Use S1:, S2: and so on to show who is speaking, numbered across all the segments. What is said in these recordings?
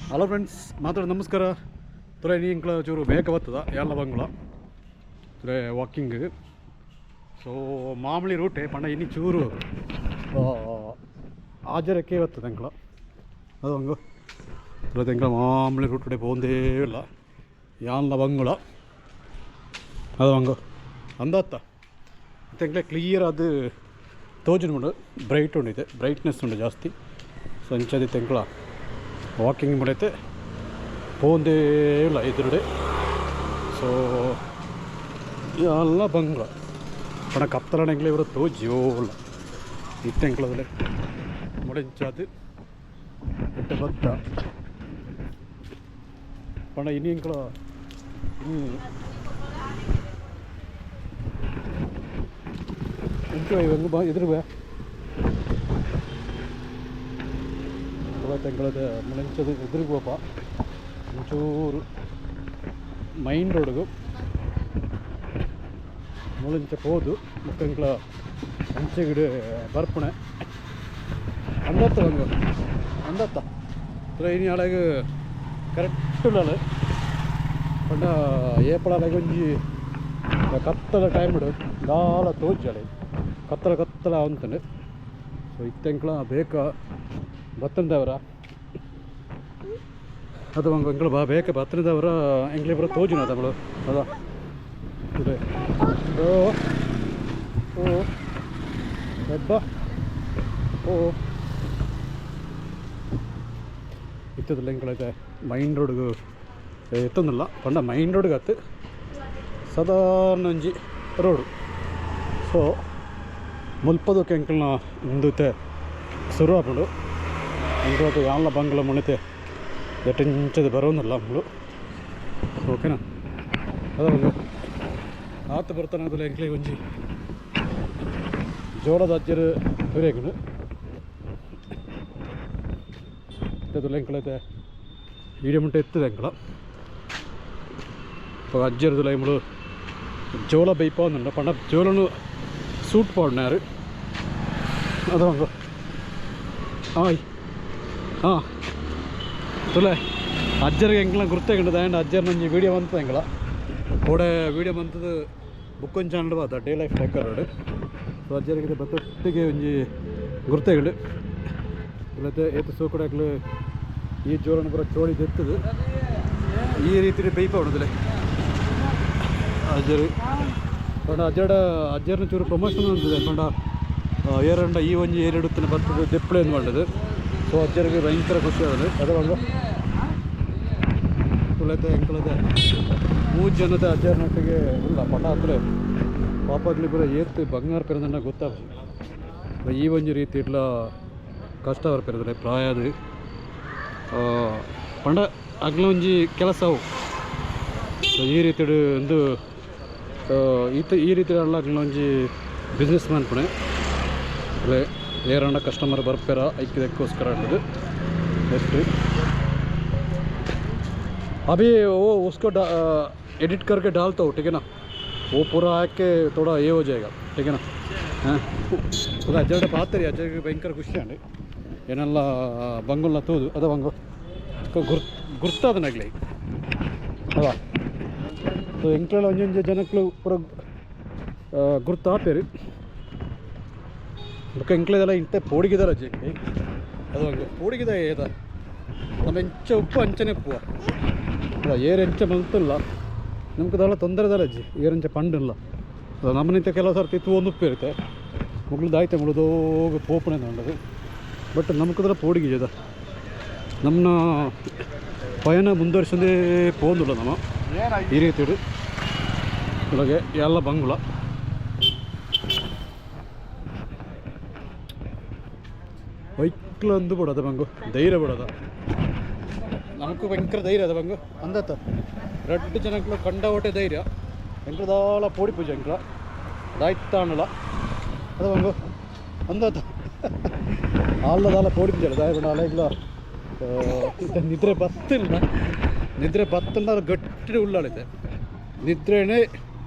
S1: Hello friends, ಮಾತ್ರ ನಮಸ್ಕಾರ. ತುರೆ ನೀಂಕ್ಲ ಚೂರು ಬೇಗ ಬರ್ತದ ಏಳ ಬಂಗುಳ ತುರೆ ವಾಕಿಂಗ್. ಸೊ ಮಾಮೂಲಿ ರೂಟೆ ಪಂಡ ಇನ್ನು ಚೂರು ಆಜರಕ್ಕೆ ಬರ್ತದೆ ಅಂಕಲ. ಅದು ಹಂಗು ತುರೆ ತೆಂಕಲ ಮಾಮೂಲಿ ರೂಟ್ ಪೋಂದೇ ಇಲ್ಲ ಯಾನ್ಲ ಬಂಗುಳ. ಅದು ಹಂಗು ಅಂದತ್ತ ತೆಂಕ್ಲೆ ಕ್ಲಿಯರ್ ಅದು ತೋಜುಂಡು ಉಂಡು, ಬ್ರೈಟ್ ಉಂಡಿದೆ, ಬ್ರೈಟ್ನೆಸ್ ಉಂಡು ಜಾಸ್ತಿ. ಸೊ ಅಂಚದಿ ತೆಂಕ್ಲ ವಾಕಿಂಗ್ ಮಾಡೈತೆ ಪೋಂದೇ ಇಲ್ಲ ಎದುರುಡೆ. ಸೊ ಎಲ್ಲ ಬಂಗ್ಲ ಪಣ ಕತ್ತಲನೆಂಗ್ಲ ಇವರು ತೋಜಿಯೋಲ್ಲ ಇತ್ತೆಂಕ್ಲದಲೆ ಮುಳೆಂಚಾದು ಎಟ್ಟ ಬತ್ತ ಪಣ ಇನಿ ಎಂಕ್ಲ ಇನಿ ಇಂಚು ಇವಂಗ ಬಾ ಎದುರು ಬಾ ತೆಂಗಳದ ಮುಳೆಂಚದ ಎದುರಿಗೆ ಹೋಪ ಒಂಚೂರು ಮೈನ್ ರೋಡ್ಗು ಮುಳಂಚ ಪೋದು ಮುಕ್ಕಂಕ್ಲ ಅಂಚೆಗಿಡ ಬರ್ಪಣೆ ಅಂದತ್ತ ಬಂಗ ಅಂದತ್ತ ಇನಿ ಅಳಗ ಕರೆಕ್ಟ್ ಉಳ್ಳಾಳು ಪಂಡ ಏಪಳ ಅಳಗ ಒಂಜಿ ಕತ್ತಲ ಟೈಮ್ ಇಡು ದಾಲ ತೋಜಿ ಕತ್ತಲ ಕತ್ತಲ ಅಂತಂದು. ಸೊ ಇತ್ತೆಂಕ್ಲ ಬೇಕ ಬತ್ತಂದವರ ಅದು ಬಂಗ ಎಂಕ್ಲ ಬಾ ಬೇಕ ಬತ್ತನದವರ ಎಂಕ್ಲೆ ಪೂರ ತೋಜುನ ತಮ್ಮಳು ಅದ ಇದೆ. ಓ ಓ ದಬ್ಬ ಓ ಇತ್ತದಲ್ಲ ಎಂಕ್ಲೈತೆ ಮೈನ್ ರೋಡ್ಗು ಎತ್ತೊಂದಿಲ್ಲ ಪಂಡ ಮೈನ್ ರೋಡ್ಗೆ ಅತ್ತು ಸಾಧಾರಣ ಒಂಜಿ ರೋಡು. ಸೊ ಮುಲ್ಪದಕ್ಕೆ ಎಂಕಲ್ನ ಇಂದುತ್ತೆ ಶುರು ಆಪುಂಡು. ಎಂಕಲತ್ತು ಯಾನ್ಲ ಬಂಗ್ಲ ಮುಣಿತೆ ಎಟ್ಟಿಂಚದ ಬರೋನಲ್ಲ ಮುಳು. ಓಕೆನಾ ಅದ ಒಂದು ಆತ ಬರ್ತಾನೆ ಅದಲ್ಲ ಎಂಕ್ಲೆ ಒಂಜಿ ಜೋಳದ ಅಜ್ಜರು ತುರೇಗುಂಡು ಇತ್ತದಲ್ಲ ಎಂಕಲೈತೆ ಈಡೆ ಮುಂಟೆ ಎತ್ತದ ಎಂಕಲ ಅಜ್ಜರದಲ್ಲ ಮುಳು ಜೋಳ ಬೈಪಾಂದುಂಡು ಪಂಡ ಜೋಳನು ಸೂಟ್ ಪಾಡ್ನಾರು ಅದು ಒಂದು ಆಯ್ ಹಾಂ ತುಲೆ ಅಜ್ಜರಿಗೆ ಎಂಕ್ಲ ಗುರ್ತೇಗುಂಡು ದಾಯಂಡ ಅಜ್ಜರ್ ನಂಜಿ ವೀಡಿಯೋ ಬಂತದ ಎಂಕಲ ಕೋಡೆ ವೀಡಿಯೋ ಬಂತದ್ದು ಬುಕ್ಕೊಂದು ಚಾನಲ್ ಬಾತ ಡೇ ಲೈಫ್ ಟೇಕರ್ ರೋಡ್. ಸೊ ಅಜ್ಜರಿಗೆ ಬತ್ತೊಟ್ಟಿಗೆ ಒಂಜಿ ಗುರ್ತೇಗುಂಡು ಇಲ್ಲತ್ತೆ ಏತು ಸೋಕುಡಾಕ್ಲು ಈ ಜೋಳನ ಪೂರ ಚೋಳಿ ದೆತ್ತದು ಈ ರೀತಿ ಬೈಪ ಉಂಡುದಿಲ್ಲ ಅಜ್ಜರು. ಪಂಡ ಅಜ್ಜಡ ಅಜ್ಜರ್ನ ಚೂರು ಪ್ರಮೋಷನ್ ಅಂತದೆ ಪಂಡ ಏರಂಡ ಈ ಒಂಜಿ ಏರಿಡುತ್ತಿನ ಬತ್ತದ ದೆಪ್ಪಳೆ ಎಂದು ಮಾಡ್ತದೆ. ಸೊ ಅಜ್ಜರಿಗೆ ಭಯಂಕರ ಖುಷಿ ಆದದು. ಅದು ಒಂದು ತುಳತೆ ಎಂಕಲತೆ ಮೂರು ಜನದ ಅಜ್ಜರ್ನೊಟ್ಟಿಗೆ ಇಲ್ಲ ಪಂಡ ಹತ್ರ ಪಾಪಗ್ಲಿ ಪೂರ ಏತ್ ಬಂಗಾರ ಪೆರಂದಣ್ಣ ಗೊತ್ತಾಗ ಈ ಒಂಜಿ ರೀತಿ ಇಡ್ಲ ಕಷ್ಟ ಬರ್ಪಿರೋದ್ರೆ ಪ್ರಾಯದ ಪಂಡ ಅಗ್ಲ ಒಂಜಿ ಕೆಲಸ ಅವು. ಸೊ ಈ ರೀತಿ ಒಂದು ಈತ ಈ ರೀತಿ ಅಗ್ಲ ಒಂಜಿ ಬಿಸ್ನೆಸ್ ಮನ್ಪುಣೆ ಅಲ್ಲೇ ಏರಣ್ಣ ಕಸ್ಟಮರ್ ಬರ್ಪೇರ ಐಕ್ಯದಕ್ಕೋಸ್ಕರ ಅನ್ನೋದು ಎಷ್ಟು. अभी वो उसको एडिट करके डालता हूँ, ठीक है ना. वो पूरा आके थोड़ा ये हो जाएगा, ठीक है ना. ಹಾಂ ఒక ಅಜ್ಜಡ ಪಾತ್ರಿ ಅಜ್ಜಗೆ ಭಯಂಕರ ಖುಷಿ ಅಂడి ಏನೆಲ್ಲ ಬಂಗುಲ್ನ ತೋದು ಅದ ಬಂಗು ಗುರ್ತು ಗುರ್ತಾದ ನಗ್ಲಿ ಅದ. ಸೊ ಎಂಕ್ಲೆಲ್ಲ ಒಂಜೊಂಜಿ ಜನಕ್ಲು ಪೂರ ಗುರ್ತು ಆಪೇರು ಬೊಕ್ಕ ಎಂಕ್ಲೆದೆಲ್ಲ ಇಂತೆ ಪೋಡಿಗಿದಾರ ಅಜ್ಜಿ ಅದು ಹಂಗೆ ಪೋಡಿಗಿದ ಏದ ನಮ್ಮ ಎಂಚ ಉಪ್ಪು ಅಂಚನೆ ಉಪ್ಪು ಅಲ್ಲ ಏರ್ ಎಂಚ ಮಲ್ತಿಲ್ಲ ನಮ್ಗೆ ದಾಲ ತೊಂದರೆ ದಾಲ ಅಜ್ಜಿ ಏರೆಂಚ ಪಂಡಿಲ್ಲ ಅದು ನಮ್ಮನಿಂತ ಕೆಲವು ಸರ್ತಿ ಒಂದು ಉಪ್ಪು ಇರುತ್ತೆ ಮುಗ್ಳದಾಯ್ತೆ ಮುಳುದೋಗ ಪೋಪಣೆ ಉಂಡದು. ಬಟ್ ನಮಕದಲ್ಲ ಪೋಡಿಗೆ ನಮ್ಮನ್ನ ಪಯಣ ಮುಂದುವರಿಸೋದೇ ಪೋಂದುಲ್ಲ ನಮ್ಮ ಈ ರೀತಿ ಒಳಗೆ ಎಲ್ಲ ಬಂಗುಳ ವೈಕ್ಲ ಅಂದು ಬಿಡೋದ ಬಂಗು ಧೈರ್ಯ ಬಿಡೋದ ನಮಗೂ ಭಯಂಕರ ಧೈರ್ಯ ಅದ ಬಂಗು ಅಂದತ್ತ ರಡ್ಡು ಜನಕ್ಲು ಕಂಡ ಹೊಟ್ಟೆ ಧೈರ್ಯ ಎಂಕ್ಲದಾಳ ಪೋಡಿ ಪೂಜೆ ಎಂಕ್ಲ ದಾಯ್ತಾಣಲ ಅದ ಬಂಗು ಅಂದತ್ತ ಆಲ್ಲದಾಲ ಪೋಡಿ ಪೂಜೆ ದಾಯ ಬಣ್ಣ ಅಲ್ಲ ನಿದ್ರೆ ಬತ್ತಿಲ್ಲ ನಿದ್ರೆ ಬತ್ತಂಡ ಗಟ್ಟಿ ಉಳ್ಳಾಳಿದೆ ನಿದ್ರೆನೇ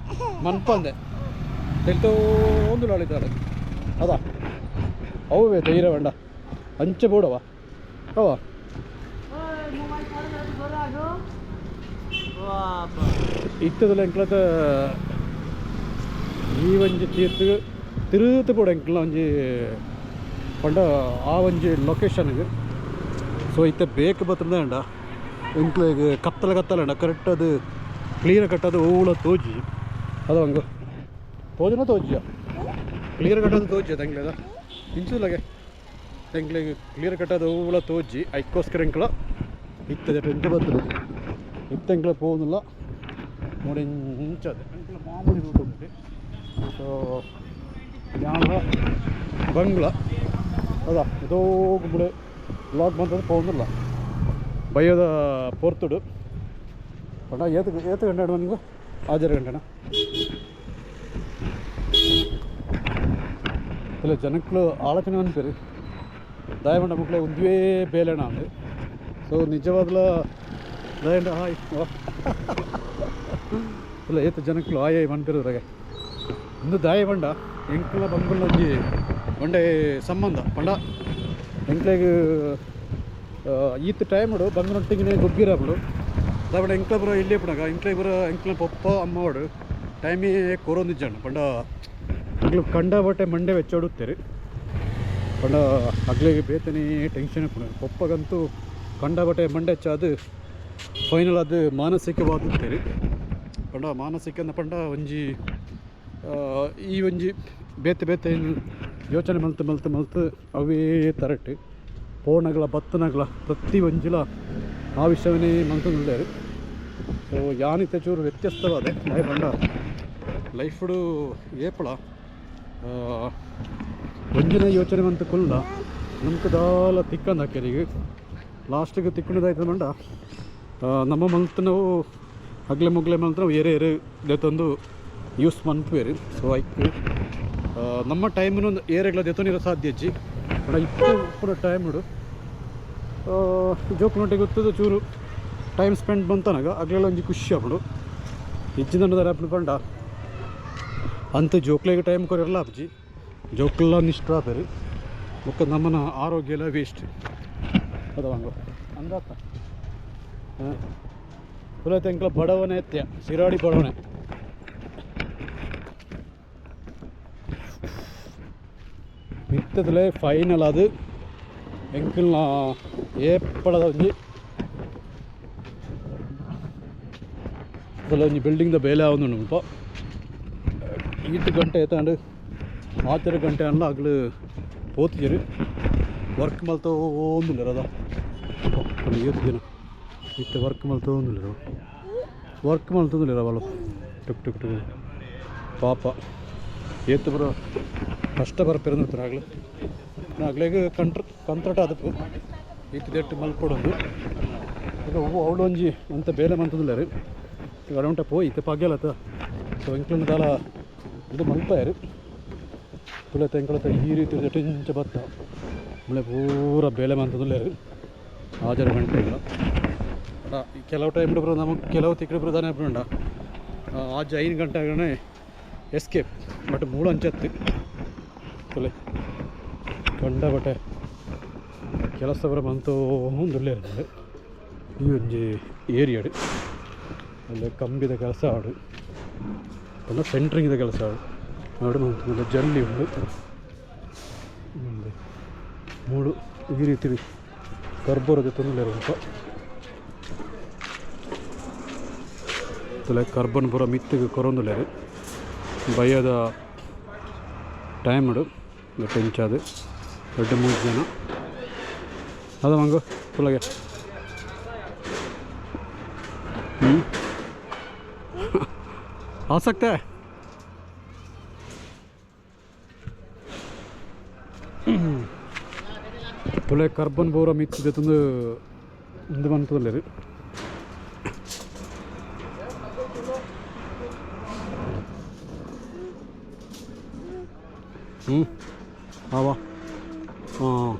S1: ಮನ್ಪಂದೆ ತೆಲ್ತೋಂದು ಉಳ್ಳಾಳಿದ್ದಾಳೆ ಅದ ಅವುವೇ ಧೈರ್ಯ ಬೇಡ ಅಂಚೆ ಬೋಡವ ಅವ ಇತ್ತದಲ್ಲ ಎಂಕ್ಲತ ಈ ಒಂಜಿ ತೀರ್ಥ ತಿರುತು ಪೋಡು ಎಂಕ್ಲ ಒಂಜಿ ಪಂಡ ಆ ಒಂಜಿ ಲೊಕೇಶನ್ಗೆ. ಸೊ ಇತ್ತೆ ಬೇಕ್ ಬತ್ತಂದ ಎಂಕ್ಲೆಗ್ ಕತ್ತಲ ಕತ್ತಲ ಉಂಡ ಕರೆಕ್ಟ್ ಅದು ಕ್ಲಿಯರ್ ಕಟ್ ಅದು ಓಲ ತೋಜಿ ಅದು ಹಂಗ ತೋಜನ ತೋಜಿಯ ಕ್ಲಿಯರ್ ಕಟ್ ಅದು ತೋಜಿ ಎಂಕ್ಲೆದ ಇಂಚುಲಗೆ ಎಂಕ್ಲೆಗ್ ಕ್ಲಿಯರ್ ಕಟ್ ಅದು ಓಲ ತೋಜಿ ಐಕ್ಕೋಸ್ಕರ ಎಂಕ್ಲ ಇತ್ತದ ಇಂಚ ಬರ್ತದೆ ಇತ್ತೆ ಎಂಕ್ಲ ಪೋವುದಿಲ್ಲ ನೋಡಿ ಇಂಚದೆ ಎಂಕ್ಲ ಮಾಮೂಲಿ ರೂಟ್ ಉಂಟು. ಸೊ ಯಾನ್ಲ ಬಂಗ್ಲ ಅದ ಇದೋ ಗುಂಬಳೆ ಬ್ಲಾಗ್ ಬಂತದ್ದು ಪೋವುದಿಲ್ಲ ಬಯ್ಯದ ಪೊರ್ತುಡು ಪಂಡ ಏತ್ ಏತ್ ಗಂಟೆ ನಿಂಗೆ ಆಜಾರು ಗಂಟೆನಾ ಇಲ್ಲ ಜನಕ್ಕಳು ಆಲೋಚನೆ ಅನ್ಪೇರು ದಯಮಂಡ ಮಕ್ಕಳೇ ಒಂದುವೇ ಬೇಲೆಣ ಅಂದು. ಸೊ ನಿಜವಾಗ್ಲ ದಯಂಡ ಹಾಯ್ ಇಲ್ಲ ಏತ್ ಜನಕ್ಕಳು ಆಯ್ ಮನ್ಪಿರೋದ್ರಾಗೆ ಇಂದು ದಾಯ ಬಂಡ ಎಂಕ್ಲ ಬಂಗುಲ ಒಂಜಿ ಒಂಡೆ ಸಂಬಂಧ ಪಂಡ ಎಂಕ್ಲೆಗ್ ಈತ್ ಟೈಮ್ ಬಂಗುನೊಟ್ಟಿಗೆ ಗೊಬ್ಬಿರಪುಡು ದಾಪಂಡ ಎಂಕ್ಲ ಪುರ ಇಲ್ಲಿ ಪುಣಗ ಎಂಕ್ಲೆ ಪುರ ಎಂಕ್ಲ ಪೊಪ್ಪ ಅಮ್ಮವಾಡು ಟೈಮೇ ಕೊರೊಂದಿಜ್ಜಾಂಡ್ ಪಂಡ ಎಂಕ್ಲು ಕಂಡ ಬಟ್ಟೆ ಮಂಡೆ ವೆಚ್ಚೊಡುತ್ತೇರು ಪಂಡ ಅಗ್ಲೆಗ್ ಬೇತನೇ ಟೆನ್ಷನ್ ಪುಣ ಪೊಪ್ಪಗಂತೂ ಕಂಡ ಬಟ್ಟೆ ಮಂಡೆ ಹೆಚ್ಚಾದು ಫೈನಲ್ ಅದು ಮಾನಸಿಕವಾದುತ್ತೇರು ಪಂಡ ಮಾನಸಿಕ ಪಂಡ ಒಂಜಿ ಈ ಒಂಜಿ ಬೇತೆ ಬೇತೆ ಯೋಚನೆ ಮಲ್ತು ಮಲ್ತು ಮಲ್ತು ಅವೇ ತರಟ್ಟು ಪೋಣಗಳ ಬತ್ತನಗಳ ಪ್ರತಿ ಒಂಜಿಲ ಆ ವಿಷಯವನ್ನೇ ಮಲ್ತೊಂದುಲ್ಲೆರ್. ಸೊ ಯಾನಿತ್ತೆ ಚೂರು ವ್ಯತ್ಯಸ್ತವಾದ ದಾಯೆ ಪಂಡ ಲೈಫ್ಡು ಏಪಳ ಒಂಜಿನ ಯೋಚನೆ ಮಂತ್ ಕುಲ್ಲ ನಮ್ಕ್ ದಾಲ ತಿಕ್ಕಂದ ಕೆರಿಗೆ ಲಾಸ್ಟಿಗೆ ತಿಕ್ಕುನದಾಯ್ತು ಪಂಡ ನಮ್ಮ ಮಲ್ತ್ ನಾವು ಅಗ್ಲೆ ಮುಗ್ಲೆ ಮಲ್ತ್ ನಾವು ಏರೆ ಏರೆ ದೆತ್ತೊಂದು ಯೂಸ್ ಮನ್ಪುವೆರ್. ಸೊ ಐಕ್ ನಮ್ಮ ಟೈಮ್ನು ಏರೆಗ್ಲ ದೆತ್ತೊನಿರ ಸಾಧ್ಯ ಇಜ್ಜಿ ಪಂಡ ಇತ್ತೆ ಉಪ್ಪುನ ಟೈಮ್ಡು ಜೋಕುನೊಟ್ಟಿಗೆ ಗೊತ್ತದ ಚೂರು ಟೈಮ್ ಸ್ಪೆಂಡ್ ಬಂತನಾಗ ಅಗ್ಲೆಲ್ಲ ಒಂಜಿ ಖುಷಿ ಆಪುಂಡು ಇಜ್ಜಿದಂಡ ಆಪುಂಡು ಪಂಡ ಅಂತ ಜೋಕ್ಲೆಗ್ ಟೈಮ್ ಕೊರಿಯಲ್ಲ ಆಪುಜಿ ಜೋಕ್ಲ ನಿಷ್ಠ ಆಪೆರ್ ಬೊಕ್ಕ ನಮ್ಮನ ಆರೋಗ್ಯ ಎಲ್ಲ ವೇಸ್ಟ್ ಅದ ಅಂದಾತ ಪುರ ಎಂಕ್ಲ ಬಡವನೆ ಎತ್ಯ ಸಿರಾಡಿ ಬಡವನೆ ಮಿತ್ತದಲೇ ಫೈನಲ್ ಅದು ಎಂಕಲ್ನ ಏಪಳದ ಒಂಜಿ ಅದಲ್ಲ ಒಂಜಿ ಬಿಲ್ಡಿಂಗ್ ದ ಬೇಲೆ ಆವೊಂದುಂಡು ಮುಲ್ಪ ಈತ್ ಗಂಟೆ ಏತಾಂಡ್ ಆತರ ಗಂಟೆ ಅನ್ಲ ಅಗ್ಲು ಪೋತಿಜೆರ್ ವರ್ಕ್ ಮಲ್ತೊಂದುಲ್ಲೆರ್ ಅದ ಏತ್ ಜನ ಇತ್ತೆ ವರ್ಕ್ ಮಲ್ತೊಂದುಲ್ಲೆರ್ ವರ್ಕ್ ಮಲ್ತೊಂದುಲ್ಲೆರ್ ಅವಳು ಟುಕ್ ಟುಕ್ ಟುಕ್ ಪಾಪ ಏತ್ ಪೂರ ಕಷ್ಟ ಬರ್ಪೆರ್ ಅಗ್ಲು ಅಗ್ಲೆಗ್ ಕಂತ್ರಟ ಆದಪ್ಪು ಇತ್ತು ದೆಟ್ಟು ಮಲ್ಪೊಡೊಂದು ಅವಳು ಒಂಜಿ ಒಂತ ಬೇಲೆ ಮಂತೊಂದುಲ್ಲೆರ್ ಅಡೌಂಟ ಪೋಯಿ ಇತ್ತೆ ಪಗ್ಗೆಲತ್ತ. ಸೊ ಎಂಕ್ಲೆನ ದಾಲ ಇದು ಮಲ್ಪಾಯೆರ್ ತುಲೆತ ಎಂಕಲತ ಈ ರೀತಿ ಇಂಚ ಬತ್ತ ಮುಳೆ ಪೂರ ಬೇಲೆ ಮಂತೊಂದುಲ್ಲೆರ್ ಆಜಾರು ಗಂಟೆಗಳ ಕೆಲವು ಟೈಮ್ ಪೂರ ನಮಗೆ ಕೆಲವು ತಿಕ್ಕಡು ಪೂರ ದಾನೆ ಆಪುಂಡ ಆಜ್ 5 ಗಂಟೆಗನೆ ಎಸ್ಕೇಪ್ ಬಟ್ ಮೂಳು ಅಂಚತ್ತು ತುಲೆ ಕಂಡಬಟ್ಟೆ ಕೆಲಸ ಪೂರ ಮಂತೊಂದುಲ್ಲೆರ್ ಈ ಒಂಜಿ ಏರಿಯಾಡ್ ಅಲ್ಲೇ ಕಂಬಿದ ಕೆಲಸ ಆಡು ಪಂಡ ಸೆಂಟ್ರಿಂಗ್ದ ಕೆಲಸ ಆಡು ಆಡು ಮಂತೊಂದುಲ್ಲೆ ಜಲ್ಲಿ ಉಂಡು ಮೂಳು ಈ ರೀತಿ ಕರ್ಬೂರ ದೆತ್ತೊಂದುಲ್ಲೆರ್ ಮುಲ್ಪ ತುಲೆ ಕರ್ಬನ್ ಪೂರ ಮಿತ್ತಿಗ್ ಕೊರೊಂದುಲ್ಲೆರ್ ಬಯ್ಯದ ಟೈಮ್ಡ್ ಇಂಚಾದ್ ರಡ್ಡ್ ಮೂಜಿ ಜನ ಅದ ಮಂಗು ತುಲಗೆ आ सकता है. ತುಲೆ ಕರ್ಬನ್ ಪೂರ ಮಿತ್ತ್ ದೆತ್ತೊಂದು ಉಂದು ಮಂತೊಂದುಲ್ಲೆರ್. ಆವಾ ಹಾಂ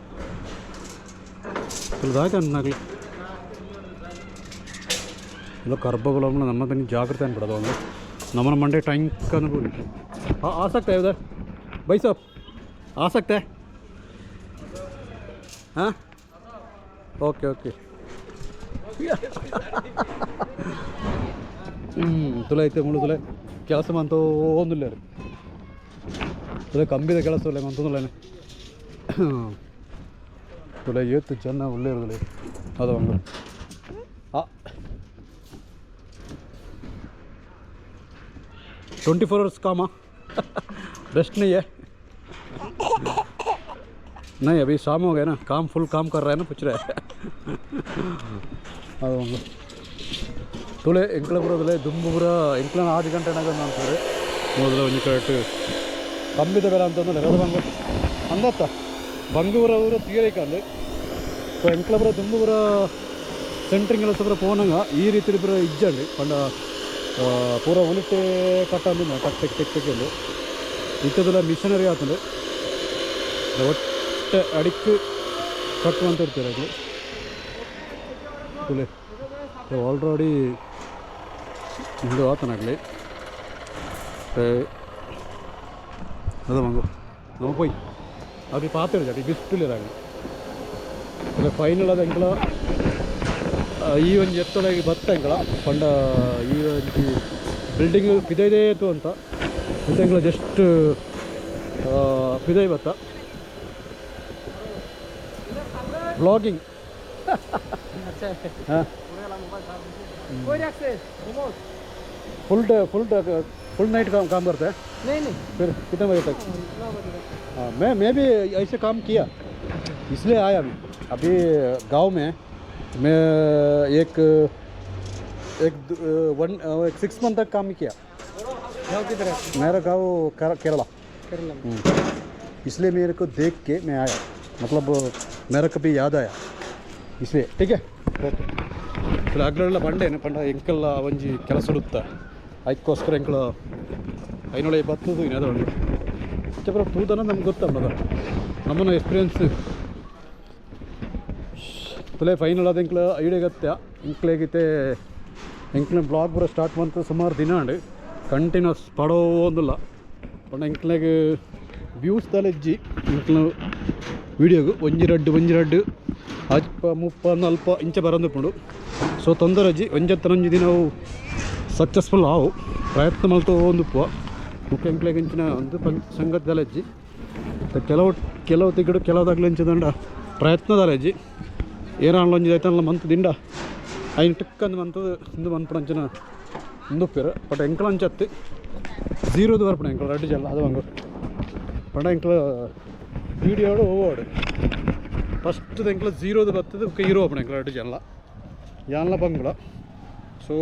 S1: ದಾಯ್ತು ಅಂದಾಗಲಿ ಇಲ್ಲ ಕರ್ಬ ನಮ್ಮ ಬನ್ನಿ ಜಾಗ್ರತೆ ಅನ್ಬಿಡೋದು ಒಂದು ನಮ್ಮನ ಮಂಡೆ ಟೈಂಕ್ ಅನ್ಬೋದು. आ सकता है उधर भाई साहब, आ सकता है? हाँ ओके ओके. ತುಲೆ ಐತೆ ಮುಳು ತುಲೆ ಕೆಲಸ ಮಂತೋಂದಿಲ್ಲ ರೀ. ತುಲೆ ಕಂಬಿದ ಕೆಲಸ ಇಲ್ಲ ಮಂತೊಂದಿಲ್ಲ. ತುಲೆ ಏತು ಜನ ಒಳ್ಳೆ ಇರೋದಿಲ್ಲ ಅದು ಒಂದು. 24 आवर्स काम, रेस्ट नहीं है। नहीं अभी शाम हो गया ना, काम फुल काम कर रहा है ना, पूछ रहा है। ಅದು ಒಂದು ತುಲೆ ಎಂಕ್ಲ ಪೂರ ದುಂಬು ಪೂರ ಎಂಕ್ಲ 6 ಗಂಟೆ ಅಂತಾರೆ ಮೊದಲು ಒಂಜಿ ಕರೆಕ್ಟ್ ಕಂಬಿದ ಬೆಲೆ ಅಂತಂದ್ರೆ ಅದು ಬಂಗು ಅಂದತ್ತ ಬಂಗೂರ ಊರ ತೀರೈಕಂದು. ಸೊ ಎಂಕ್ಲ ಪೂರ ದುಂಬು ಪೂರ ಸೆಂಟ್ರಿಂಗ್ ಎಲ್ಲ ಪೂರ ಪೋನಂಗ ಈ ರೀತಿ ಪೂರ ಇಜ್ಜಂಡಿ ಪಂಡ ಪೂರ ಉಲಿಟೆ ಕಟ್ಟಂದು ಟಕ್ ಟೆಕ್ ಟೆಕ್ ಟೆಕ್ ಎಂದು ಇತ್ತದೆಲ್ಲ ಮಿಷನರಿ ಆತಂದು ಒಟ್ಟೆ ಅಡಿಕ್ ಕಟ್ಟುವಂತ ಇರ್ತಾರೆ ಅದು ತುಲೆ. ಆಲ್ರೆಡಿ ಇಂದು ಆತನಾಗಲಿ ಅದು ಮಂಗು ನಮ್ಮ ಪೋಯ್ ಅದು ಪಾತ್ರ ಜಾಟಿ ಬಿಸ್ಟಿಲ್ಲದಾಗಲಿ. ಅಲ್ಲ ಫೈನಲ್ ಅದು ಎಂಕಲ ಈ ಒಂಜಿ ಎತ್ತೊಳಗೆ ಬತ್ತ ಎಂಕಲ ಪಂಡ ಈ ಒಂಜಿ ಬಿಲ್ಡಿಂಗ್ ಪಿದೈದೇ ಇತ್ತು ಅಂತ ಮತ್ತೆ ಎಂಕಲ ಜಸ್ಟ್ ಪಿದೈ ಬತ್ತ ಬ್ಲಾಗಿಂಗ್. ಹಾಂ, full day full full night काम काम करते हैं?
S2: नहीं नहीं।
S1: फिर कितने बजे तक?
S2: 9 बजे तक।
S1: हाँ, मैं भी ऐसे काम किया, इसलिए आया मैं। अभी गांव में मैं एक एक वन एक 6 मंथ तक काम किया।
S2: गाँव किधर है?
S1: मेरा गांव केरला।
S2: केरला में।
S1: इसलिए मेरे को देख के मैं आया, मतलब मेरा कभी याद आया इसलिए। ठीक है, ಓಕೆ. ಅಗ್ಲೆಲ್ಲ ಬಂಡೇನು ಪಂಡ ಎಂಕಲ್ಲ ಒಂಜಿ ಕೆಲಸ ಉಡುತ್ತ ಅದಕ್ಕೋಸ್ಕರ ಎಂಕಲ ಐನೊಳೆ ಬತ್ತದು ಏನಾದ್ರು ಉಂಟು ಚಪ್ರ ತೂದನ ನಮ್ಗೆ ಗೊತ್ತಲ್ಲ ನಮ್ಮನ್ನ ಎಕ್ಸ್ಪೀರಿಯನ್ಸ್. ತುಲೆ ಫೈನಲ್ ಆದ ಎಂಕ್ಲ ಐಡಿಯಾಗತ್ಯ ಎಂಕ್ಲೇಗಿತ್ತೆ ಎಂಕ್ಲ ಬ್ಲಾಗ್ ಪೂರ ಸ್ಟಾರ್ಟ್ ಬಂತು ಸುಮಾರು ದಿನ ಉಂಡು ಕಂಟಿನ್ಯೂಸ್ ಪಡೋ ಒಂದಿಲ್ಲ ಪಂಡ ಎಂಕ್ಲೆಗ್ ವ್ಯೂಸ್ ತಲೆಜ್ಜಿ ಎಂಕ್ಲ ವೀಡಿಯೋಗು ಒಂಜಿ ರಡ್ಡು ಒಂಜಿ ರಡ್ಡು ಅಲ್ಪ ಮುಪ್ಪ ನಲ್ಪ ಇಂಚ ಬರಂದುಪ್ಪುಂಡು. ಸೊ ತೊಂದರೆ ಅಜ್ಜಿ ಒಂಜತ್ತನೊಂಜಿ ದಿನ ಅವು ಸಕ್ಸಸ್ಫುಲ್ ಆವು ಪ್ರಯತ್ನ ಮಲ್ತು ಒಂದುಪ್ಪುವ ಮುಖ್ಯ ಎಂಕ್ಲೆಗ್ ಇಂಚಿನ ಒಂದು ಪಂ ಸಂಗತಿದಲಜ್ಜಿ ಕೆಲವು ಕೆಲವು ತಿಗಡು ಕೆಲವುದಾಗ್ಲು ಇಂಚದಂಡ ಪ್ರಯತ್ನದಲಜ್ಜಿ ಏನಾಂಡ್ಲ ಒಂಜಿ ಐತಲ್ಲ ಮಂತ್ ದಿಂಡ ಐನ್ ಟಿಕ್ಕಂದು ಮಂತದ ಇಂದು ಮನ್ಪುಣಂಚಿನ ಉಂದುಪ್ಪೆರ್. ಬಟ್ ಎಂಕ್ಲ ಅಂಚತ್ತಿ ಜೀರೋದು ಬರ್ಪುಣ ಎಂಕ್ಲ ರಡ್ಡು ಜಲ್ಲ ಅದು ಬಂಗು ಪಂಡ ಎಂಕ್ಲ ವೀಡಿಯೋಡು ಓವಾಡು ಫಸ್ಟ್ ಎಂಕ್ಲ ಜೀರೋದು ಬತ್ತದ ಬೊಕ್ಕ ಹೀರೋ ಆಪುಣ ಎಂಕ್ಲ ರಡ್ಡು ಜಲ್ಲ ಯಾನ್ಲ ಬಂಗುಳ. ಸೊ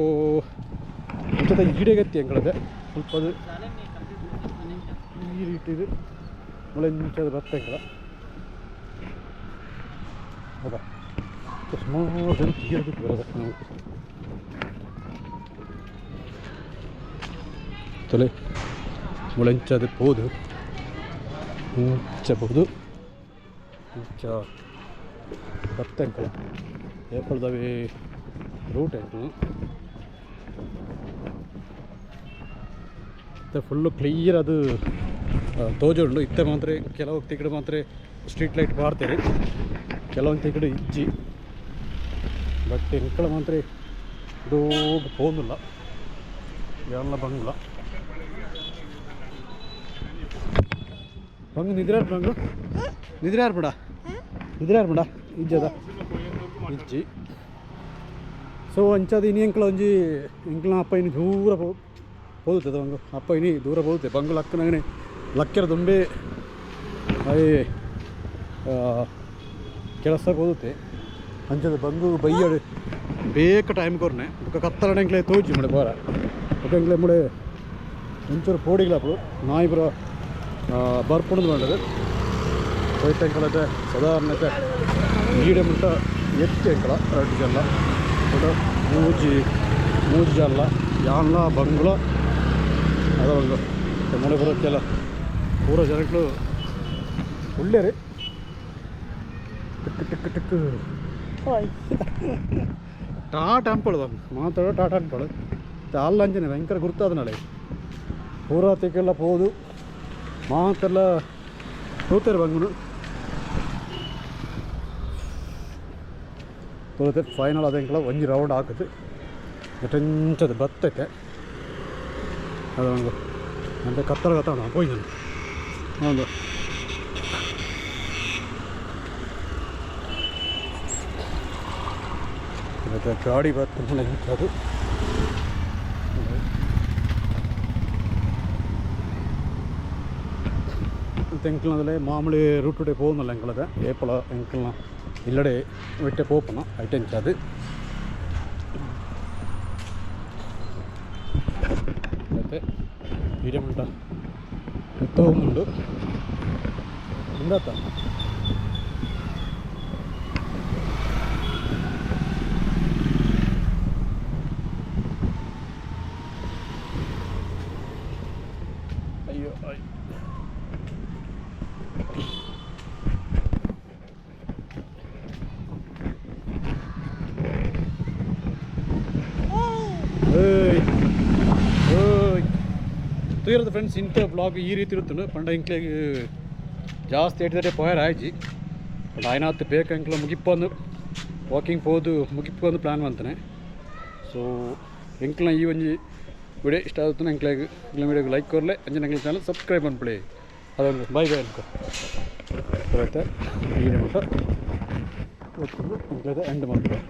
S1: ಇಂಚದ ಈಡೆಗತ್ತಿ ಎಂಕ್ಲದೆ ಸ್ವಲ್ಪ ಅದು ಈ ರೀತಿ ಇದು ಮುಳೆಂಚದ ಬತ್ತ ಎಂಕ್ಲ ಹೌದಾ ಸುಮಾರು ಜನ ತೀರದಕ್ಕೆ ಬರೋದ ನಾವು ತೊಲೆ ಮುಳೆಂಚದ ಪೋದು ಇಂಚಬಹುದು ಇಂಚ ಬತ್ತ ಎಂಕಲ ಏಪಲ್ದವೇ ರೂಟ್ ಎಂಕಲು ಮತ್ತೆ ಫುಲ್ಲು ಕ್ಲಿಯರ್ ಅದು ತೋಜುಂಡು. ಇತ್ತೆ ಮಾತ್ರ ಕೆಲವು ತಿಗಡು ಮಾತ್ರ ಸ್ಟ್ರೀಟ್ ಲೈಟ್ ಬಾರ್ತೀರಿ ಕೆಲವೊಂದು ತಿಗಡು ಇಜ್ಜಿ. ಬಟ್ ಎಂಕಲ ಮಾತ್ರ ದೋಗ್ ಪೋಂದಿಲ್ಲ ಎಲ್ಲ ಬಂಗ್ಲ ಬಂಗ್ ನಿದ್ರೆ ಬಂಗು ನಿದ್ರೆ ಆರ್ಪಡ ನಿದ್ರೆ ಆರ್ಪಡ ಇಜ್ಜದ ಇಜ್ಜಿ. ಸೊ ಅಂಚಾದ ಇನಿ ಎಂಕಲ ಒಂಜಿ ಎಂಕಲ ಅಪ್ಪ ಇನಿ ದೂರ ಪೋದುತ್ತದೆ ಬಂಗು ಅಪ್ಪ ಇನಿ ದೂರ ಪೋದುತ್ತೆ ಬಂಗು ಲಕ್ಕನಗನೆ ಲಕ್ಕೆರ ದುಂಬೆ ಅಯ್ಯ ಕೆಲಸ ಹೋಗುತ್ತೆ ಅಂಚದ ಬಂಗು ಬೈಯಡು ಬೇಕ ಟೈಮ್ ಕೊರ್ನೆ ಬೊಕ್ಕ ಕತ್ತಲಡೆ ಎಂಕ್ಲೆ ತೋಜಿ ಮುಡೆ ಬೋರ ಬೊಕ್ಕ ಎಂಕ್ಲೆ ಮುಡೆ ಒಂಚೂರು ಪೋಡಿಗ್ಲಪ್ಪು ನಾಯಿ ಪೂರ ಬರ್ಪುಣದು ಬಂಡದು ಹೋಯ್ತು ಎಂಕಲತೆ ಸಾಧಾರಣತೆ ಈಡೆ ಮುಟ್ಟ ಎತ್ತು ಎಂಕಲ ರಡ್ಡು ಜಲ್ಲ ಬಟ್ ಮೂಜಿ ಮೂಜಿ ಜಲ್ಲ ಯಾನ್ಲ ಬಂಗ್ಲ ಅದ ಬಂಗು ಮುಡೆ ಬರೋಕ್ಕೆಲ್ಲ ಪೂರ ಜನಗಳು ಉಳ್ಳೇರಿ ಟಿಕ್ ಟಿಕ್ ಟಿಕ್ ಟಾಟಾ ಅನ್ಪಳು ಮಾತಾಡೋ ಟಾಟಾ ಅನ್ಪಳು ಅಲ್ಲ ಅಂಚನೆ ಭಯಂಕರ ಗುರ್ತಾದ ನಾಳೆ ಪೂರಾ ತಿಕ್ಕೆಲ್ಲ ಪೋದು ಮಾತೆಲ್ಲ ತೂತಾರೆ ಬಂಗುನು. ತೋರುತ್ತೆ ಫೈನಲ್ ಅದ ಒಂಜಿ ರೌಂಡ್ ಹಾಕುದು ಎಟೆಂಚದ ಬತ್ತಕ್ಕೆ ಅದೊಂದು ಅಂತ ಕತ್ತಲ ಕತ್ತಣ ಪೋಯಿ ನಾನು ಹೌದು ಮತ್ತೆ ಗಾಡಿ ಬತ್ತು ಅದು ಎಂಕ್ಲದಲ್ಲೇ ಮಾಮೂಲಿ ರೂಟುಡೆ ಪೋವೊಂದುಲ್ಲ ಎಂಕ್ಲದ ಏಪಲ ಎಂಕ್ಲನ ಇಲ್ಲಡೆ ಒಟ್ಟೆ ಪೋಪುನ ಐಟೆಂಚ ಅದು ಮತ್ತೆ ಈಡೆ ಮುಟ್ಟ ಹೋಗುಂಡು ಉಂಡಾತ ಅಯ್ಯೋ ಅಯ್ಯೋ ಏಯ್ ಓಯ್ ತೂಯಿರೋದು ಫ್ರೆಂಡ್ಸ್ ಇಂಥ ಬ್ಲಾಗ್ ಈ ರೀತಿ ಇರುತ್ತೆ ಪಂಡ ಇಂಕ್ಲೆಗ್ ಜಾಸ್ತಿ ಎಡ್ದಡೆ ಪೋಯರ್ ಆಯ್ಜಿ ಬಟ್ ಆಯ್ನಾತ್ ಬೇಕ ಎಂಕ್ಲ ಮುಗಿಪ್ಪಂದು ವಾಕಿಂಗ್ ಪೋದು ಮುಗಿಪ್ಪಂದು ಪ್ಲ್ಯಾನ್ ಮಂತನೆ. ಸೊ ಎಂಕ್ಲ ಈ ಒಂಜಿ ವಿಡಿಯೋ ಇಷ್ಟ ಆಗುತ್ತಾನೆ ಎಂಕ್ಲೆಗ್ ಎಂಕ್ಲ ವಿಡಿಯೋಗೆ ಲೈಕ್ ಕೊರ್ಲೆ ಅಂಚನೆ ಎಂಕ್ಲ ಚಾನಲ್ ಸಬ್ಸ್ಕ್ರೈಬ್ ಮನ್ಪುಲೆ. ಅದೊಂದು ಬಾಯ್ ಬಾಯ್ ಅನ್ಕೋ ಆಯ್ತಾ ಈ ಮಟ್ಟ ಎಂಕ್ಲದ ಎಂಡ್ ಮಾಡ್ತಾರೆ.